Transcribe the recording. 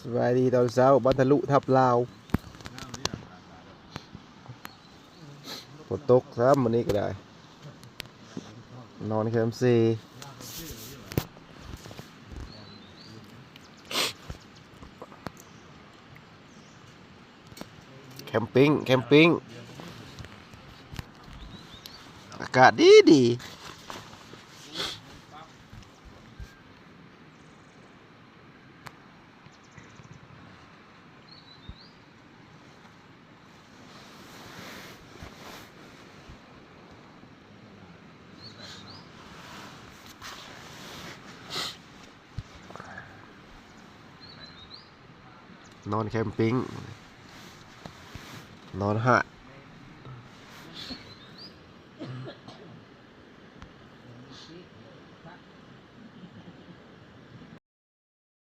ສະບາຍດີຕອນເຊົ້າ ບັນທະລຸທັບລາວ. ຝົນຕົກຊ້ຳມື້ນີ້ກໍໄດ້ ນອນແຄມສີ່. ແຄມປິງ ແຄມປິງ ອາກາດດີດີ. ນອນແຄມປິງ ນອນຫາດ.